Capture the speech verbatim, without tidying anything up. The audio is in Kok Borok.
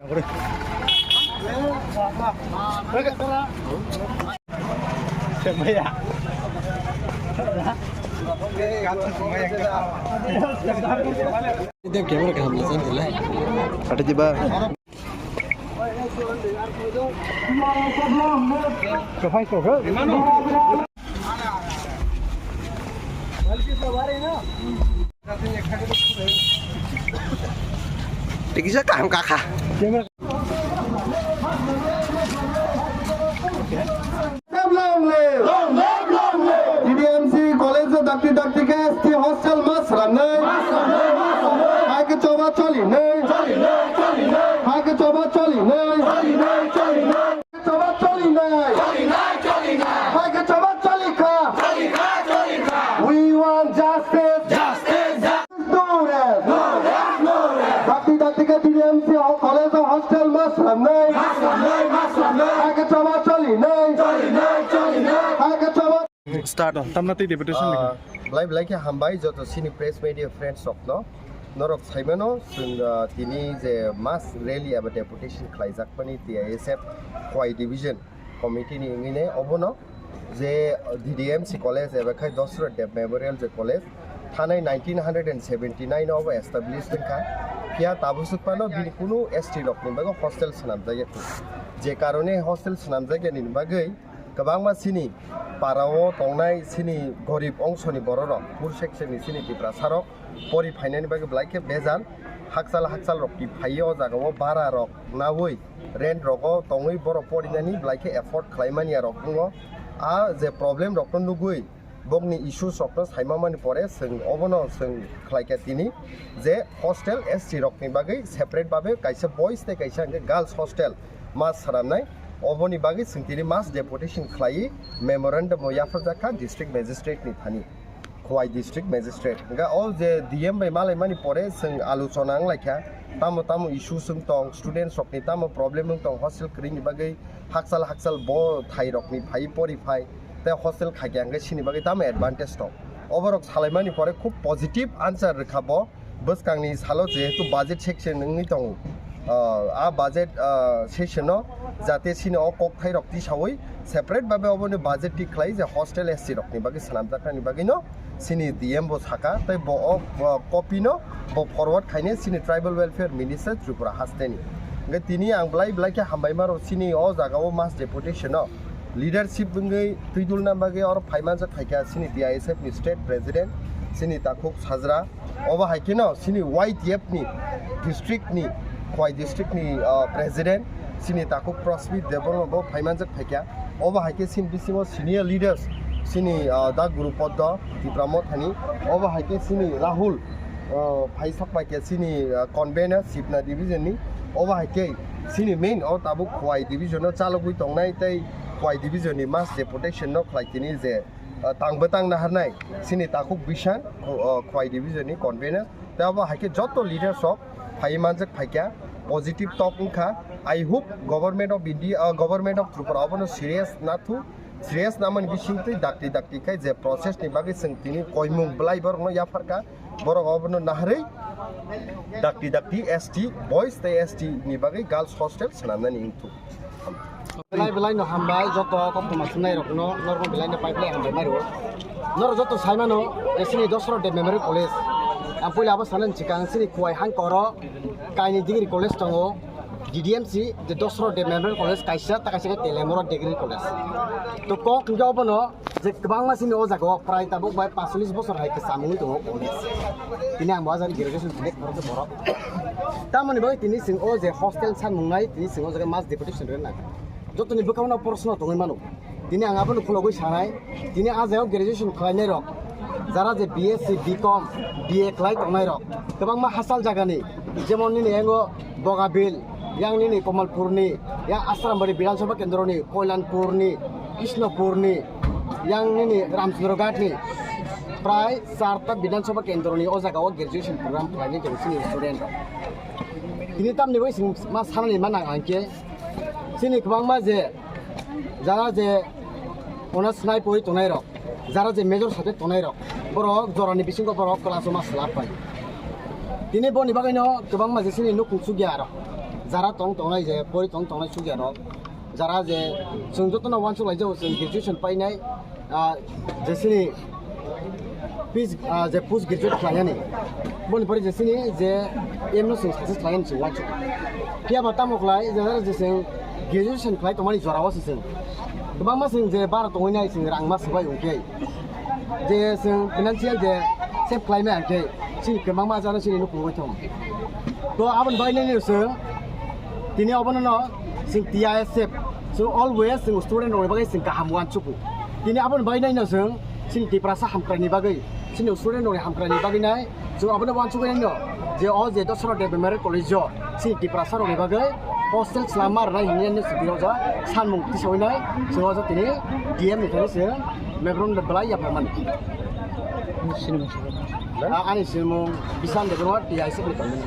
Dem camera kaham le jan le. Ate diba. Tikisa kaham kakha. Long live! Long live! Long live! T D M C college-o dakti dakti khe S T hostel mas swnamnai. Hai khe choba cholinai. Hai khe choba cholinai. Choba cholinai. Hai khe choba cholikha. We want justice. Justice. Dakti dakti khe T D M C ho-, college o hostel mas swnamnai. Mas swnamnai, mas swnamnai. Hai khe choba cholinai. Cholinai, cholinai. Hai khe choba. Start. Tamna tei deputation Ah, belai belai khe hambai joto sini press media friends rokno. Norok saimano chwng, ah, tini je mass rally eba deputation khlaijak mani T I S F Khowai division committee ni wngwi ne obono je D D M C college eba khai Dasarath Deb Memorial je college thanai nineteen hundred and seventy nine o bo establish wngkha. Phiya tabuk phano bini kunu S T rokni bagwi hostel swnamjak ya. Je karone hostel swnamjak yani bagwi kwbangma sini para o tongnai sini gorib ongsoni bororok, poor section ni sini Tiprasarok pori phainani bagwi belai khe bejal. Hakchal hakchal rok ti phaiwi o jaga o bara rok nawi rent rogo tongwi borok porinani belai khe afford khlai manya rok wngo. A je problem rokno nugwi bokni issues rokno saima mani pore chwng obono chwng khlaikha tini je hostel S T rokni bagwi separate babe kaisa boys tei kaisa hwnkhe girls hostel mas swnamnai. Oboni bagwi chwng tini mass deputation khlaiwi memorandum o yapharjak kha district magistrate ni thani. Khowai district magistrate. Hingkha o je D M bai malaimani pore chwng alochona wnglaikha. Tamo tamo issue chwng tong, students rokni tamo problem wng tong, hostel kwrwini bagwi hakchal hakchal bo thai rokni phai pori phai tei hostel khaikha hingkhe chini bagwi tamo advantage tong. Oborok salaimani pore khub positive answer rwkha bo. Bwskangni salo jehetu budget section wngwi tongo, ah, a budget, ah, session-o jate chini o kokthairok tisawi separate babe oboni budget thik khlai je hostel S C rokni bagwi swnamjaknani bagwino chini D M bo saka, tei bo o, ah, copy-no bo forward khaine chini Tribal Welfare Minister Tripura hasteni. Hwnkhe tini ang belai belai khe hambaima rw chini o jaga o mass deputation-o leadership wngwi twidulna bagwi oro phaimanjak phaikha chini T I S F ni state president chini Takhuk Sajra. Obo hai kheno chini Y T F ni district ni, Khowai district ni, ah, president chini Takhuk Prasmit Debbarma bo phaimanjak phaikha. Obo hai khe chini bisingo senior leaders chini, ah, Da Guru Poddo Tipra Mothani. Obo hai khe chini Rahul, ah, phaisak pai khe chini, ah, convener Sibna division ni. Obo hai khe chini main o tabuk Khowai division o chalogwi tongnai tei Khowai division ni mass deputation no khlai tini je ah, tang bwtang naharnai chini Takhuk Bishan, Kho-, ah, Khowai division ni convener. Tei abo hai khe joto leaders rok phaiwi manjak phaikha, positive talk wngkha. I hope Government of India, ah, Government of Tripura obono serious nathu, serious namani bisingtwi dakti dakti khai je process ni bagwi chwng tini koimung bwlai borokno yapharkha, borok obono naharwi dakti dakti S T boys tei S T ni bagwi girls hostel swnamnani wngthuk. Belai belai no hambai joto koktwma sunai rokno, norokno belai no pai belai hambai mai rwo. Norok joto sai mano je chini Dasarath Deb Memorial College. Ang puila abo sanani chikang chini Khowai hangkoro kaini degree college tongo, D D M C, je Dasarath Deb Memorial College kaisa, ta kaisa khe Telemura Degree College. To kok hwnkhe obono je kwbangma chini o jaga o prai tabuk bai pash chollish bosor hai khe chamungwi tongo college. Tini ang bo ajani graduation tini khoroksa borok. Tamoni bagwi tini chwng o je hostel sanmung nai, tini chwng o jaga mass deputation rwna nang. Jotoni bwkhao no proshno tongwi mano. Tini ang abono khulogwi sanai, tini a jagao graduation khlainai rok, jara je B S C, B Com, B A khlai tongnai rok, kwbangma hachal jagani, jemon nini yango Bogabil, yang nini Kamalpurni, yang Asrambari Bidhan Sabha Kendroni, Koilanpurni, Krishnopurni, yang nini Ramchandra Ghatni, prai charta Bidhan Sabha Kendroni o jagao graduation program khlainai tongo chini student rok. Tini tamni bai chwng ma sanani ma nang ang khe, chini kwbangma je jara je ono snai poi tongnai rok, jara je major subject tongnai rok, borok jorani bisingo borok class o ma swlap pai. Tini boni bagwi no kwbangma je chini nukhung chukya rok, Jara tong tongnai je, pori tong tongnai chukya rok. Jara je, chwng jotono uansuk lai jago, chwng graduation painai, ah, je sini pis-, ah, je post graduate khlainani. Boni pore je sini je aim no chwng success khlainani chwng uansuk. Phiya ba tamo khlai, je jara je chwng graduation khlai tongmani jora o se chwng. Kwbangma chwng je bara tongwi nai chwng rang ma swbai wngkhe. Je chwng financial je save khlai maya khe, chini kwbangma jora chini nukhung bai thung. To aboni bagwi nini chwng tini obono no chwng T I S F, chwng always chwng student rokni bagwi chwng kaham uansugo. Tini aboni bagwi nini chwng chini Tiprasa hamkrai ni bagwi, chini student rokni hamkrai ni bagwi nai chwng obono uansugwi nini je o je Dosarao Deb Memorial College o chini Tiprasa rokni bagwi hostel chwlangma rwnai hinwi nini chwng tini o jaga sanmung tisawi nai chwng o jaga tini D M ni thani chwng memorandum belai yapharmani. Ani sinimung Bishan Debbarma, T I S F ni company.